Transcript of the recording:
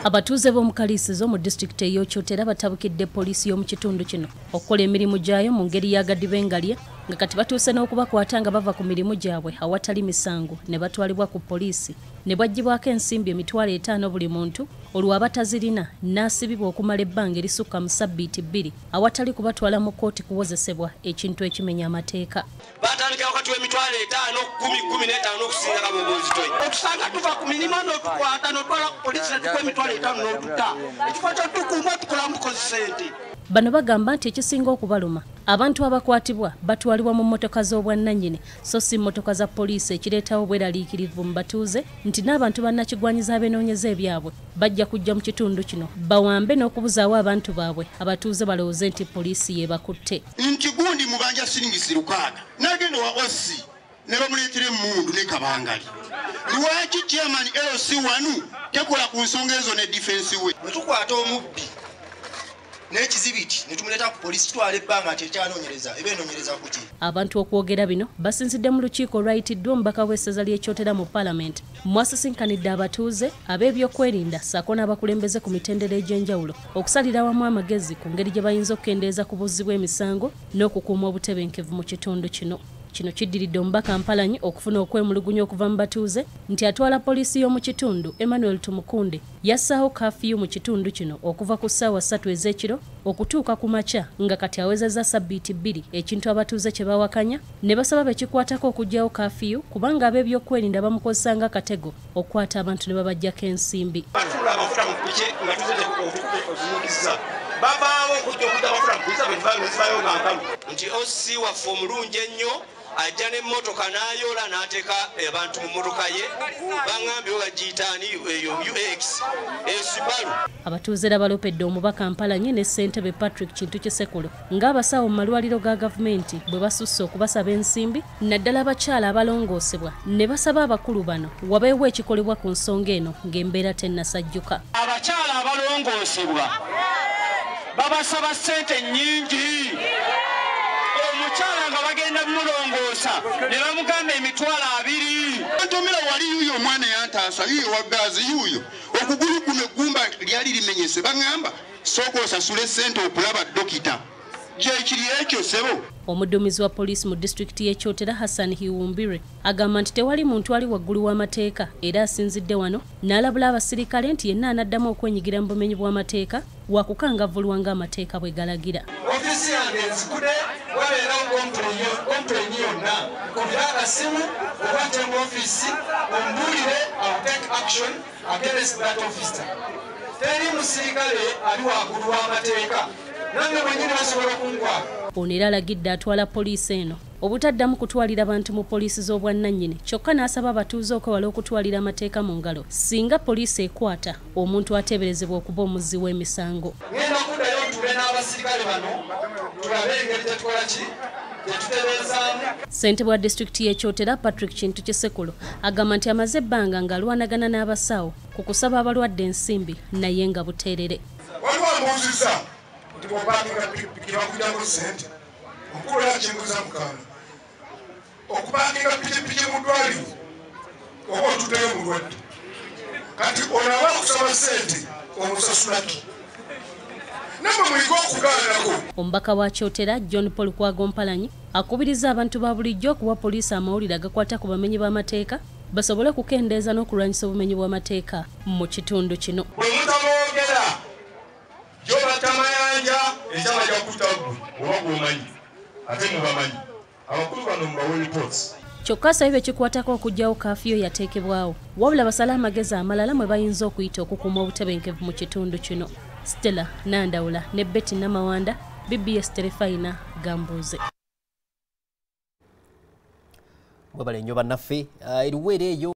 Abatuuze b'omu Kalisizo mu disitulikiti ey'e Kyotera batabukidde poliisi y'omu kitundu kino okukola emirimu gyayo mu ngeri ya gadibengalye, nga kati batuuse n'okubakwata nga bava ku mirimu gyabwe awatali misango ne batwalibwa ku poliisi ne baggyibwako ensimbi 50,000 buli muntu, olwo abatazirina n'asibibwa okumala ebbanga erisukka mu sabbiiti 2 awatali kubatwala mu kkooti kuwozesebwa, ekintu ekimenya amateeka. Batandika wakati w'emitwalo 5, 10, 15 okusinga kabobozitoyi. Otusanga tuva ku mirimu n'otukwata n'otwala ku poliisi ne tukuwa 50,000 n'otuta. Ekifo ky'otukuuma otukolamu mukozi ssente. Bano bagamba nti ekisinga okubaluma, abantu abakwatibwa batwalibwa mu mmotoka z'obwannannyini so si mmotoka za poliisi, ekireetawo obweraliikirivu mu batuuze nti n'abantu bannakigwanyiza abenoonyeza ebyabwe bajja kujja mu kitundu kino bawambe n'okubuzaawo abantu baabwe, abatuuze balowooze nti poliisi yeebakutte. Nti gundi mubanja siringi 600 n'agenda wa OC ne bamuleetera emmundu ne kabangali. Lwaki chairman LC1 tekola ku nsonga ezo ne defense we? Bwe tukwata omubbi n'ekizibiti ne tumuleeta ku poliisi kitwala ebbanga nti ekyanoonyereza eba enoonyereza ku ki? Abantu okwogera bino basinzidde mu lukiiko olwayitiddwa omubaka w'essaza ly'e Kyotera mu paalamenti, mwasisinkanidde abatuuze, ab'ebyokwerinda ssaako n'abakulembeze ku mitendera egy'enjawulo okusalira awamu amagezi ku ngeri gye bayinza okukendeeza ku buzzi bw'emisango n'okukuuma obutebenkevu mu kitundu kino. Kino kiddiridde omubaka Mpalanyi okufuna okwemulugunya okuva mu batuuze nti atwala poliisi y'omu kitundu Emmanuel Tumukunde yassaawo kafiyu mu kitundu kino okuva ku ssaawa 3 ez'ekiro okutuuka ku makya, nga kati awezezza sabbiiti 2, ekintu abatuuze kye bawakanya ne basaba bekikwatako okuggyawo kafiyu kubanga ab'ebyokwerinda bamukozesa nga katego okukwata abantu ne babaggyako ensimbi. Batuula amafuta mu piki nga tuzze okunyukiza. Babaawo okujja okudda amafuta mu piki ne zivaayo nga nkalu. Nti OC waffe omulungi ennyo ajja n'emmotoka n'ayoola n'ateeka abantu mu mmotoka ye, baŋŋambye bagiyita ani eyo UX Subaru. Abatuuze era balopedde omubaka Mpalanyi ne ssentebe Patrick Kintu Kisekulo ng'abasawo mu malwaliro ga gavumenti bwe basusse okubasaba ensimbi, naddala abakyala abalongoosebwa, ne basaba abakulu bano wabeewo ekikolebwa ku nsonga eno ng'embeera tennasajjuka. Abakyala abalongoosebwa babasaba ssente nnyingi. Omukyala nga bagenda mulongoosa ne bamugamba 20,000. Ntomera wali yuyo omwana yantaasa yuyo wa gaazi yuyo okugulu kuno eggumba lyali limenyese, baŋŋamba sooka osasule ssente okulaba dokita. Gyekiri ekyo ssebo. Omudduumizi wa poliisi mu disitulikiti y'e Kyotera Hassan Hiwumbire agamba nti tewali muntu ali waggulu w'amateeka, era asinzidde wano n'alabula abasirikale nti yenna anaddamu okwenyigira mu bumenyi bw'amateeka wakukangavvulwa ng'amateeka bwe galagira. Ofiisi yange nzikude, wabeerawo kompleni yonna, nkubira akasimu oba nte mu ofiisi ombuulire, I will take action against that officer. Teri musirikale ali waggulu w'amateeka, nange mwennyini basobola kunkwata. Ono era alagidde atwala poliisi eno obutaddamu kutwalira bantu mu poliisi z'obwannannyini, kyokka n'asaba abatuuze okwewala okutwalira amateeka mu ngalo singa poliisi ekwata omuntu ateeberezebwa okuba omuzzi w'emisango. Ngenda kuddayo ntule n'abasirikale bano tulabe engeri gye tukola ki gye tutereezaamu. Ssentebe wa disitulikiti y'e Kyotera Patrick Kintu Kisekulo agamba nti amaze ebbanga ng'alwanagana n'abasawo ku kusaba abalwadde ensimbi naye nga buteerere. Waliwo ambuuzizza nti bw'opaakinga pikipiki bakuggyako ssente. Omukulu era kimbuuza mukama, okupaakinga pikipiki mu ddwaliro oba otuddeyo mulwadde, kati ono aba akusaba ssente omusasula ki? Nammwe muyige okugaanako. Omubaka wa Kyotera John Paul Lukwago Mpalanyi akubiriza abantu ba bulijjo okuwa poliisi amawulire agakwata ku bamenyi b'amateeka basobole okukendeeza n'okulwanyisa obumenyi bw'amateeka mu kitundu kino. Bwe mutaboogera gyo batta Mayanja, enkya bajja kutta ggwe oba gw'omanyi, ate mubamanyi abakulu bano mubawe reports. Kyokka asabye bekikwatako okuggyawo kaafiyo yateekebwawo, wabula basale amagezi amalala mwe bayinza okuyita okukuuma obutebenkevu mu kitundu kino. Stella Nandawula ne Betty Namawanda, BBS Terefayina, Gambuuze. Mwebale nnyo bannaffe, eriweera eyo.